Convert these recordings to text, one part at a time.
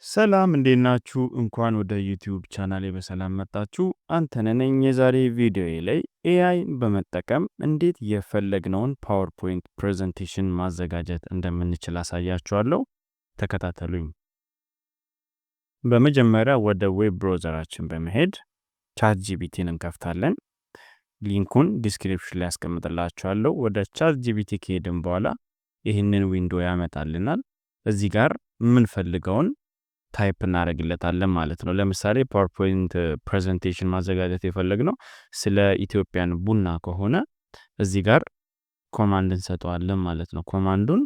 ሰላም እንዴት ናችሁ? እንኳን ወደ YouTube ቻናሌ በሰላም መጣችሁ። አንተነህ ነኝ። የዛሬ ቪዲዮዬ ላይ AI ን በመጠቀም እንዴት የፈለግነውን PowerPoint presentation ማዘጋጀት እንደምንችል አሳያችኋለሁ። ተከታተሉኝ። በመጀመሪያ ወደ web browser ኣችን በመሄድ ChatGPT ን እንከፍታለን። Link ኡን description ላይ አስቀምጥላችኋለሁ። ወደ ChatGPT ከሄድን በኋላ ይህንን window ያመጣልናል። እዚህ ጋር የምንፈልገውን type እናደርግለታለን ማለት ነው። ለምሳሌ PowerPoint presentation ማዘጋጀት የፈለግነው ስለ Ethiopian ቡና ከሆነ እዚህ ጋር command እንሰጠዋለን ማለት ነው። Command ኡን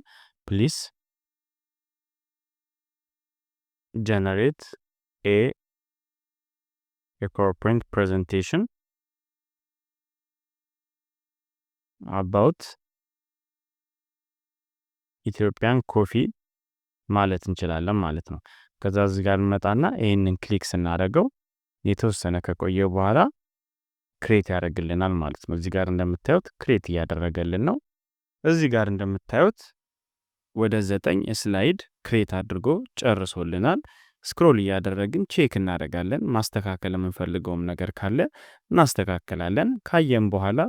"Please generate a PowerPoint presentation about Ethiopian coffee" ማለት እንችላለን ማለት ነው። ከዛ እዚህ ጋር እንመጣና ይህንን click ስናደርገው የተወሰነ ከቆየ በኋላ create ያደርግልናል ማለት ነው። እዚህ ጋር እንደምታዩት create እያደረገልን ነው። እዚህ ጋር እንደምታዩት ወደ 9 slide create አድርጎ ጨርሶልናል። Scroll እያደረግን check እናደርጋለን። ማስተካከል የምንፈልገውም ነገር ካለ እናስተካክላለን። ካየን በኋላ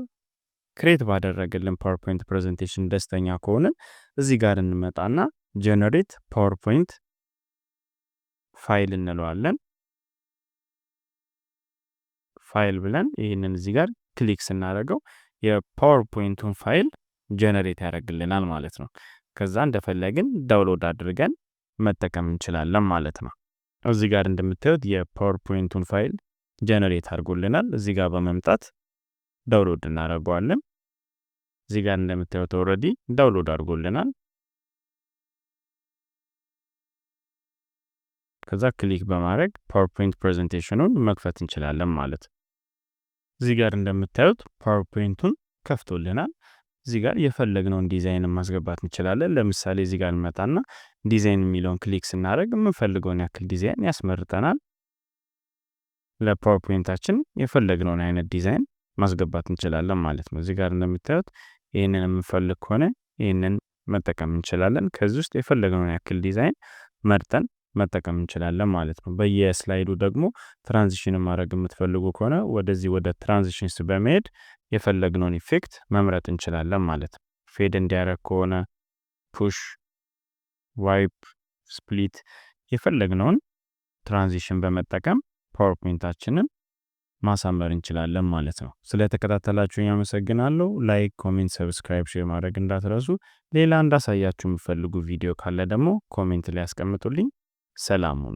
create ባደረገልን PowerPoint presentation ደስተኛ ከሆንን እዚህ ጋር እንመጣና "Generate PowerPoint file" እንለዋለን። ፋይል ብለን ይህንን እዚህ ጋር click ስናደርገው የ PowerPoint ኡን file generate ያደርግልናል ማለት ነው። ከዛ እንደፈለግን download አድርገን መጠቀም እንችላለን ማለት ነው። እዚህ ጋር እንደምታዩት የ PowerPoint ኡን file generate አድርጎልናል። እዚህ ጋር በመምጣት download እናደርገዋለን። እዚህ ጋር እንደምታዩት already download አድርጎልናል። ከዛ click በማድረግ PowerPoint presentation ኡን መክፈት እንችላለን ማለት ነው። እዚህ ጋር እንደምታዩት PowerPoint ኡን ከፍቶልናል። እዚህ ጋር የፈለግነውን ዲዛይን ማስገባት እንችላለን። ለምሳሌ እዚህ ጋር እንመጣና ዲዛይን የሚለውን click ስናደርግ የምንፈልገውን ያክል ዲዛይን ያስመርጠናል። ለ PowerPoint ኣችን የፈለግነውን አይነት ዲዛይን ማስገባት እንችላለን ማለት ነው። እዚህ ጋር እንደምታዩት ይህንን የምንፈልግ ከሆነ ይህንን መጠቀም እንችላለን። ከዚህ ውስጥ የፈለግነውን ያክል ዲዛይን መርጠን መጠቀም እንችላለን ማለት ነው። በየ slide ኡ ደግሞ transition ማድረግ የምትፈልጉ ከሆነ ወደዚህ ወደ transitions በመሄድ የፈለግነውን effect መምረጥ እንችላለን ማለት ነው። Fade እንዲያደርግ ከሆነ push፣ wipe፣ split የፈለግነውን transition በመጠቀም PowerPoint ኣችንን ማሳመር እንችላለን ማለት ነው። ስለተከታተላችሁኝ አመሰግናለሁ። Like፣ comment፣ subscribe፣ share ማድረግ እንዳትረሱ። ሌላ እንዳሳያችሁ የምትፈልጉ ቪዲዮ ካለ ደግሞ comment ላይ ያስቀምጡልኝ። ሰላም ሁኑ።